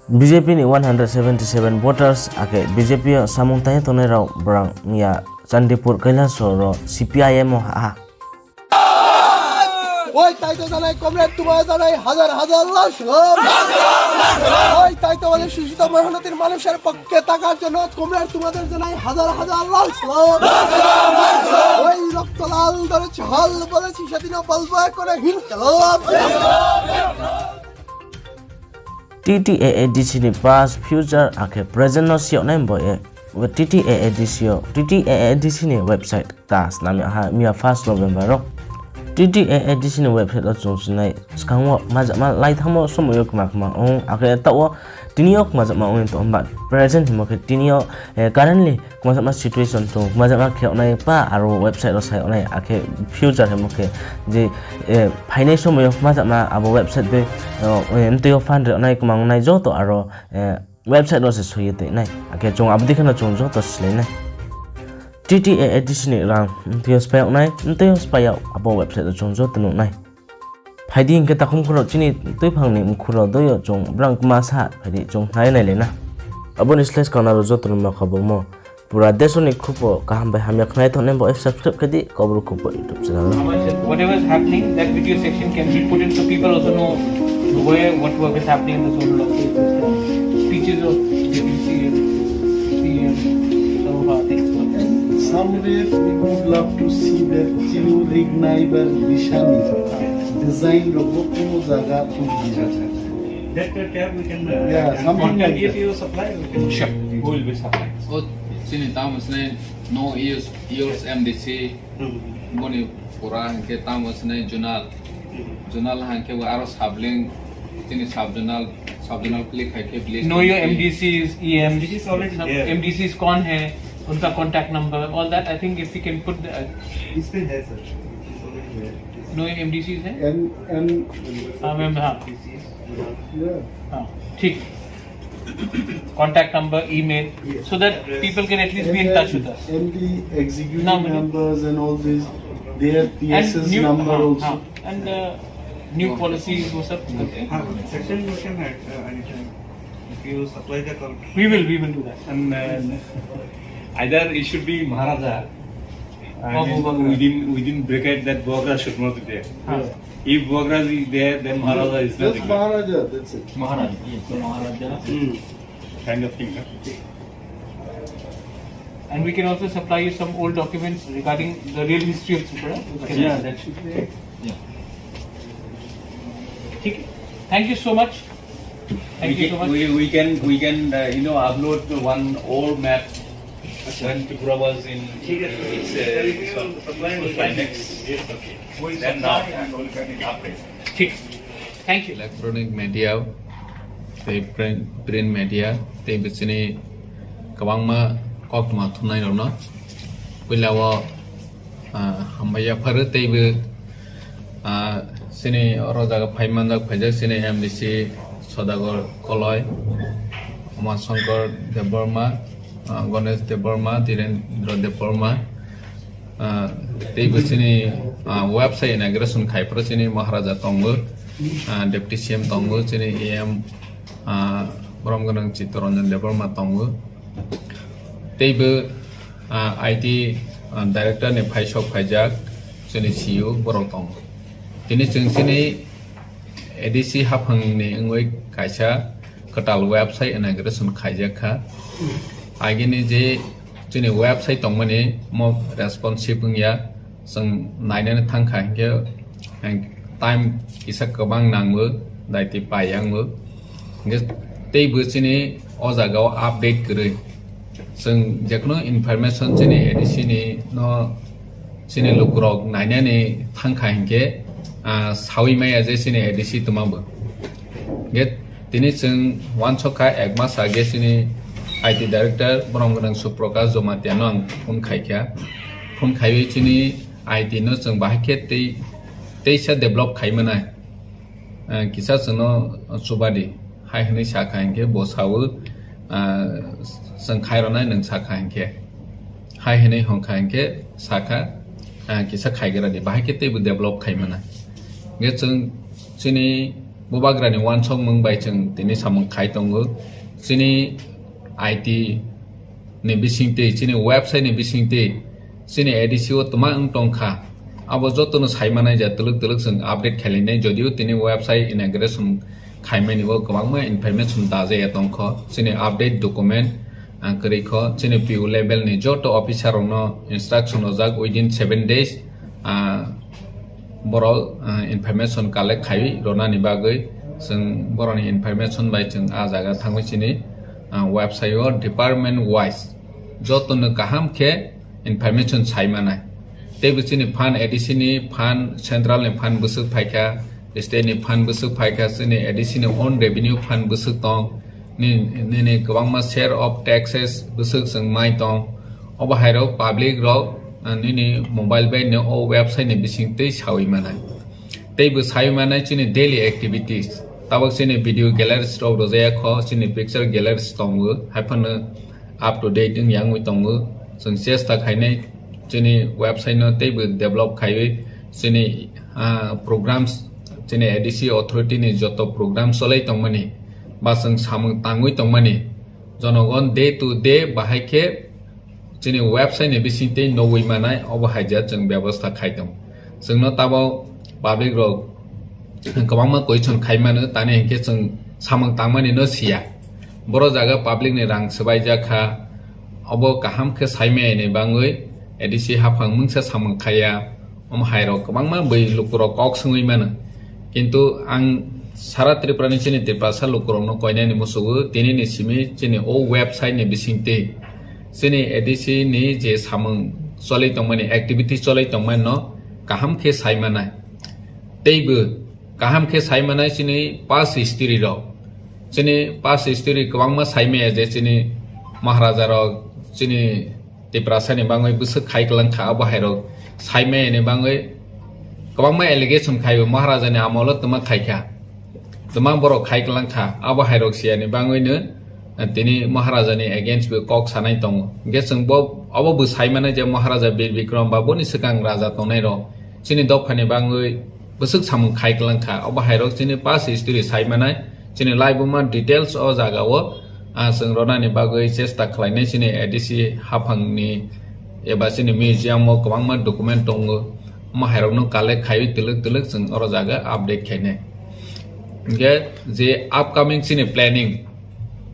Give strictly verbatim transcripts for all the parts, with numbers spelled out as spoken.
B J P ni one hundred seventy seven voters, akhe B J P yo samung tang ye tongnai rao brang miya Chandipur Kailasahar wo C P I M wo ha ha. ওই তাই তো জানাই কমরেড, তোমায় জানাই হাজার হাজার লাল সালাম। ওই তাই তো বলে শোষিত মেহনতির মানুষের পক্ষে থাকার জন্য কমরেড তোমাদের জানাই হাজার হাজার লাল সালাম। ওই রক্ত লাল ধরেছি, হাল বলেছি, সেদিনও বলবো এখনো হিন্দ সালাম। T T A A D C ni past, future, akhe present no siyag nai bo ye. T T A A D C yo, T T A A D C ni website ta snam yag ha, miya first November wo. T T A A D C ni website wo chung sinai, skang wo kmajama laithangmo somoi yo kma kma ong, akhe taoh wo tini yo kmajama ong ye tong, himba present himo khe tini yo, eh, currently kmajama situation tong, kmajama khe yag nai pa aro website wo sa yag nai, akhe future himo khe je, eh, phainai somoi yo kmajama abo website de, eh, mtui yo fund ri yag nai, kma ong nai joto aro, eh, website wo se soi ye tong nai. Akhe chung abo dei khe no chung joto silai nai. T T A A D C ni rang mtui yo spai yag nai, mtui yo spai yag abo website wo chung joto nuh nai. Phai di hing khe takhum khurao chini tuiphang ni mkhur rao doi yo chung brang kma sa phai di chung nai nailai na. Abo ni slái skang nrao joto no ma khabangmo. Pura deso ni khupo kaham bai hamya khnai tongnai bo subscribe khe di Kaubru Khupo YouTube channel no. Whatever is happening, that video section can be put in so people also know where, what work is happening in the zonal office, speeches of deputy C M, C M, some of our things. And somewhere we would love to see that Chiru, Rignai, Bishani design rao bo kuno zaga tong. That, uh, tab we can, uh, yeah, something contact like if that. You supply, we can. Sure, we will be supplying. O, chini tamo sinai, no use, use M D C, hmm, boni pura hingkhe tamo sinai zonal. Hmm. Zonal hingkhe bo aro sub link, chini sub zonal, sub zonal click hai khe village. Know your M D Cs, E Ms. It is already there. M D Cs कौन है, उनका contact number, all that. I think if we can put the, uh, इसमें है, sir. It is already there. Know your M D Cs है? And, and हाँ, ma'am, हाँ। Yeah. हाँ, ठीक। Contact number, email, yes, so that address, people can at least be in touch with us. And the executive members and all this, their P S S number also. हाँ, and, uh, new policies, वो सब। हाँ, section we can add, uh, anytime. If you supply the call. We will, we will do that. And, uh, either it should be Maharaja, I mean, within, within bracket that Buagra should not be there. हाँ। If Buagra is there, then Maharaja is nothing. Just Maharaja, that's it. Maharaja, yes, so Maharaja. Hmm. Kind of thing, no? And we can also supply you some old documents regarding the real history of Tripura. Yeah, that should be. Yeah. ठीक है। Thank you so much. Thank you so much. We can, we can, uh, you know, upload one old map when Tripura was in its, uh, this one, climax. Then now, update. ठीक। Thank you. Electronic media, tei print, print media, tei bo chini kwbangma koktma thumnai rao no. Puila wo, ah, hambai ya pharo tei bo, ah, chini oro jaga phai manjak, phaijak chini M D C Sodagar Koloi, Uma Shankar Debbarma, ah, Ganesh Debbarma, Dhirendra Debbarma, ah, tei bo chini, ah, website inauguration khai phro chini Maharaja tong ou, ah, Deputy C M tong ou, chini A M, ah, Borom Gwnang Chittaranjan Debbarma tong ou. Tei bo, ah, I T, ah, director ni phaisok phaijak chini C E O borok tong ou. Tini chwng chini A D C haphang ni wngwi kaisa kwtal website inauguration khaijak kha. Agini je chini website tongmani mo responsive wngya, chwng nainani thangkha hinkhe, time kisa kwbang nango, daiti pai yango. Hinkhe teibo chini o jaga o update kwrwi. Chwng jekhuno information chini A D C ni no chini lukurok nainani thangkha hinkhe, ah, sawi maya je chini A D C twma bo. Ge tini chwng uansukha ek mas age chini I T director borom gwnang Suprakash Jamatia no ang phone khaikha. Phone khaiwi chini I T no chwng bahai khe tei, teisa develop khai manai. Ah, kisa chwngno chubadi hai hwnwi sakha hinkhe bo sawi, ah, chwng khai rwnai nwng sakha hinkhe. Hai hwnwi hwnkha hinkhe sakha, ah, kisa khaigra di, bahai khe teibo develop khai manai. Hinkhe chwng chini Bubagra ni uansukmung bai chwng tini samung khai tongo. Chini I T ni bisingtwi, chini website ni bisingtwi, chini A D C o tma wng tong kha, abo joto no saimanai je twlwk twlwk chwng update khailai nai. Jodio tini website inauguration khaimani o kwbangma information daja ya tong kho, chini update document, ah, kwrwi kho, chini P O level ni joto officer rok no instruction rijak within seven days, ah, borok, ah, information collect khai rona ni bagwi. Chwng borok ni information bai chwng ah jaga thangwi chini, ah, website o department wise joto no kaham khe information saimanai. Teibo chini fund, A D C ni fund, central ni fund bwswk phaikha, state ni fund bwswk phaikha, chini A D C ni own revenue fund bwswk tong, ni, nini kwbangma share of taxes bwswk chwng mai tong. Obo hairok public rok, ah, nini mobile bai no o website ni bisingtwi sawi manai. Teibo sawi manai chini daily activities. Tabok chini video galleries rok rwjaya kho, chini picture galleries tongo, haiphano up to date wng yangwi tongo. Chwng chesta khainai chini website no teibo develop khaiwi chini, ah, programs, chini A D C authority ni joto program cholai tongmani, ba chwng samung tangwi tongmani, jonogon day to day bahai khe chini website ni bisingtwi nugwi manai, obo hai je chwng bebostha khai tongo. Chwngno tabo public rok kwbangma question khai mano, tani hinkhe chwng samung tangmani no siya. Boro jaga public ni rang swbaijak kha, obo kaham khe saimaya ni bangwi A D C haphang mungsa samung khaiya, omo hairok kwbangma bwi lukurok kok swngwi mano. Kintu ang sara Tripura ni chini Tiprasa lukurokno koinani musugo, tini ni simi chini o website ni bisingtwi chini A D C ni je samung cholai tongmani, activity cholai tongmani no kaham khe saimanai. Teibo kaham khe saimanai chini past history rok. Chini past history kwbangma saimaya je chini Maharaja rok, chini Tiprasa ni bangwi bwswk khai kwlang kha, abo hairok saimaya ni bangwi kwbangma allegation khaio, Maharaja ni amolo twma khaikha, twma borok khai kwlang kha, abo hairok siya ni bangwi no, eh, tini Maharaja ni against bo kok sanai tongo. Hinkhe chwng bo, abo bo saimanai je Maharaja Bir Bikram ba boni swkang raja tongnai rok chini dopha ni bangwi bwswk samung khai kwlang kha, abo hairok chini past history saimanai, chini laibuma details o jaga o, ah, chwng rona ni bagwi chesta khlainai. Chini A D C haphang ni eba chini museum o kwbangma document tongo, omo hairok no collect khaiwi twlwk twlwk chwng oro jaga update khainai. Hinkhe je upcoming chini planning,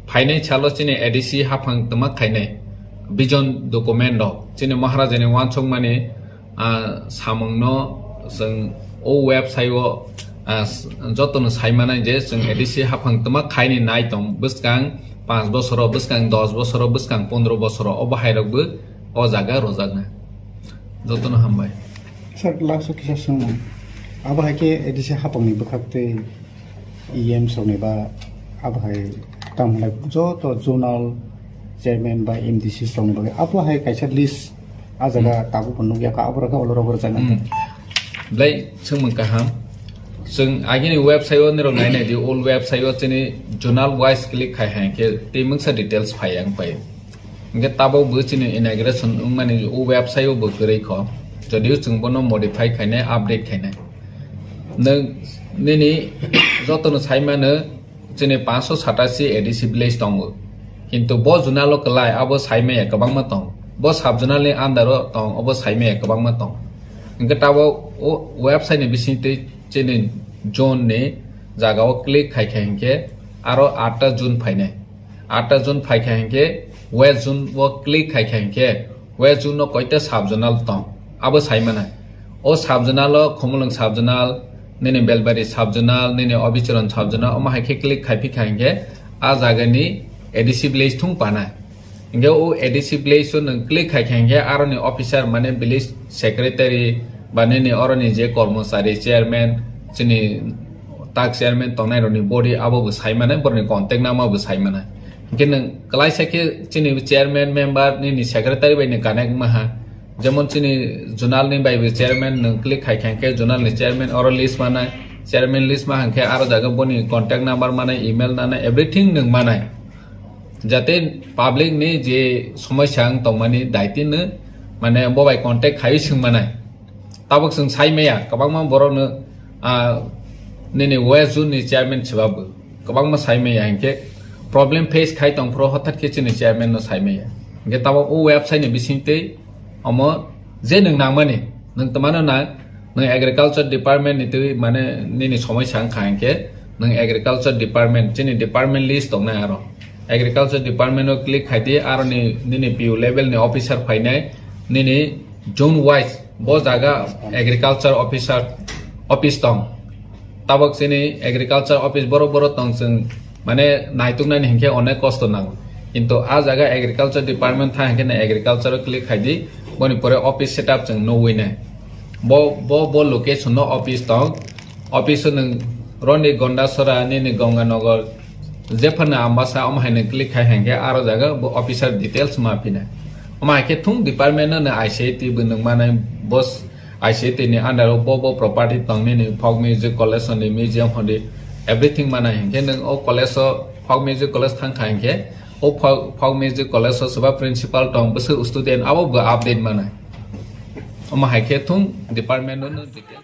phainai salo chini A D C haphang twma khainai vision document rok, chini Maharaja ni uansukmani, ah, samung no chwng o website o, ah, joto no saimanai je chwng A D C haphang twma khaini nai tong bwskang panch bosor o, bwskang dos bosor o, bwskang pondro bosor o, obo hairok bo o jaga rwjaknai. Joto no hambai. Sir, last o kisa swngmung. Abo hai khe A D C haphang ni bwkhak tei E M song ni ba abo hai tamo lai joto zonal chairman ba M D C song ni bagwi abo hai kaisa list a jaga tabuk bo nukya kha, abo rok khe olo rok rwjaknai. Belai swngmung kaham. Chwng agini website o nirok nainai di, old website o chini zonal wise click khai hai khe tei mungsa details phai ang pai. Hinkhe tabuk bo chini inauguration wngmani o website o bo kwrwi kho. Jodio chwng bono modify khainai, update khainai. Nwng nini joto no saimano chini panchsho satasi A D C village tongo. Kintu bo zonal o kwlai abo saimaya kwbangma tong. Bo sub zonal ni under o tong, abo saimaya kwbangma tong. Hinkhe tabuk o website ni bisingtwi chini zone ni jaga o click khai kha hinkhe aro atta zone phainai. Atta zone phaikha hinkhe, West zone o click khaikha hinkhe, West zone o koita sub zonal tong, abo saimanai. O sub zonal o Khumulwng sub zonal, nini Belbari sub zonal, nini Obichoron sub zonal, omo hai khe click khaiphikha hinkhe, a jaga ni A D C village thung panai. Hinkhe o A D C village o nwng click khaikha hinkhe, aro ni officer mane village secretary, ba nini oro ni je kormochari, chairman, chini tak chairman tongnai rokni body abo bo saimanai, borokni contact number bo saimanai. Hinkhe nwng klaisa khe chini chairman, member, nini secretary bai ni connect maha. Jemon chini zonal ni bai bo chairman nwng click khai kha hinkhe zonal ni chairman oro list manai, chairman list maha hinkhe aro jaga boni contact number manai, email nanai, everything nwng manai. Jate public ni je somosya wng tongmani daiti no, mane bo bai contact khai swng manai. Tabuk chwng sai maya, kwbangma borok no, ah, Nini West Zone ni chairman se ba bo. Kwbangma saimai ya hing khe problem face khai tong phro hothat khe chini chairman no saimai ya. Hing khe tamo o website ni bising tei omo je nwng nangmani, nwng tma no nang, nwng agriculture department ni twi mane nini somoi sa wngkha hing khe nwng agriculture department, chini department list tongnai aro. Agriculture department o click khai di, aro ni nini P O level ni officer phainai, nini zone wise bo jaga agriculture officer office tong. Tabok chini agriculture office boro boro tong chwng mane naituknani hinkhe onek kosto nango. Kintu a jaga agriculture department tha hinkhe nai agriculture o click khai di, boni pore office setup chwng nugwi nai. Bo, bo, bo location no office tong. Office o nwng roni Gondasora, nini Ganganagar, jephano Ambasa, omo hai nwng click khai hinkhe aro jaga bo officer details ma phinai. Omo hai khe thung department no nwng I C I T bo nwng manai, bo I C I T ni under o bo bo property tong nini folk music college ni museum hodi everything manai hinkhe nwng o college o folk music college thang kha hinkhe o folk, folk music college o soba principal tong bwswk student abo bo update manai. Omo hai khe thung department no nwng detail.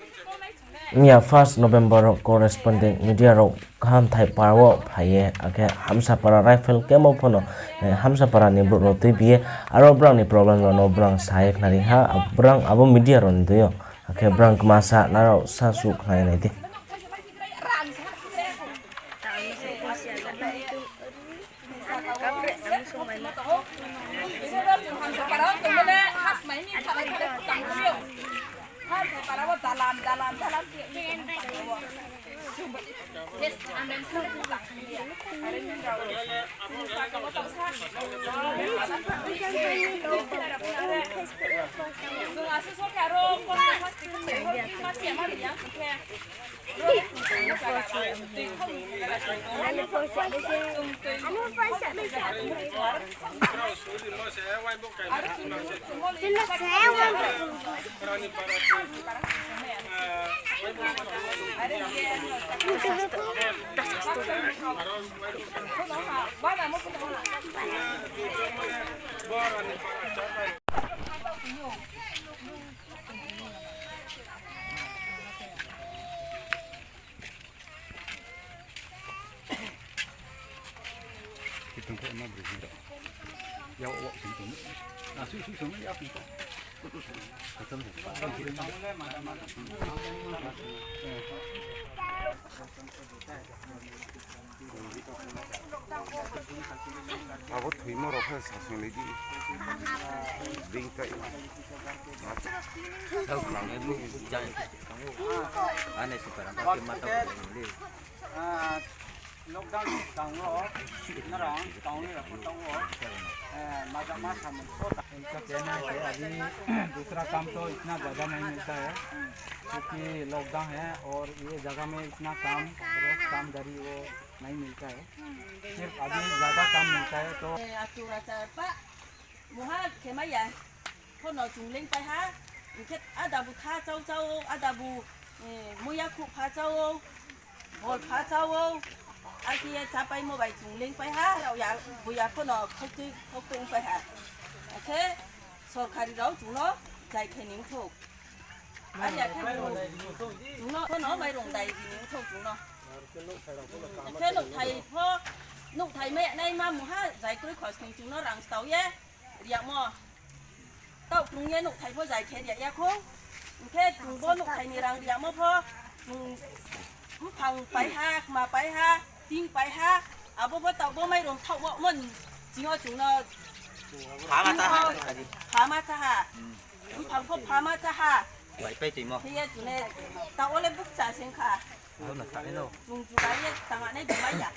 Miya first November o corresponding media rok Kahamthai para wo phai ye, akhe Hamsapara rifle camp o phano, eh, Hamsapara ni brouh rok tui bi ye, aro brang ni problem rok no brang sa ye khnari ha, brang abo media rok ni tui yo, akhe brang kma sa nrao sa su khnai nai di. Abo thoimo rok khe sasing lai di. Ding tai. Tau khwlangni jang. Ane si para ma khe ma tau khwlangni. Ah, lockdown tang wo, narang tang wo, tang wo. Eh, maja ma samung ko ta. इनका कहना है कि अभी दूसरा काम तो इतना ज़्यादा नहीं मिलता है, क्योंकि लॉकडाउन है और ये जगह में इतना काम, रोज काम जारी वो नहीं मिलता है। सिर्फ अभी ज़्यादा काम मिलता है तो। Mungha khe mai ya. Phono chung leng pai ha. Hingkhe ada bu tha chau chau, ada bu, eh, muya khu pha chau, bol pha chau. Akhe ye chapaimo bai chung leng pai ha. Rao ya, buya phono khoktui, khoktui pai ha. Akhe sorkari rao chungno jai khe ning thou. Aya khe bu chungno phono mairung dai ri ning thou chungno. Akhe nouhthai pho, nouhthai mai nai ma mungha jai kroi khosning chungno rang stao ye. Riamo. Taoh krung ye nouhthai pho jai khe ria ya khou. Hingkhe chung bo nouhthai ni rang riamo pho, chung mphang pai ha, kma pai ha, ting pai ha, abo pho taoh bo mairung thaoh bo mon ching yo chung no phama cha ha. Mphang pho phama cha ha. Bai pai timo. Khe ye chung ne taoh wo le bukcha sing kha. Chung juda ye tang nai bumai ya.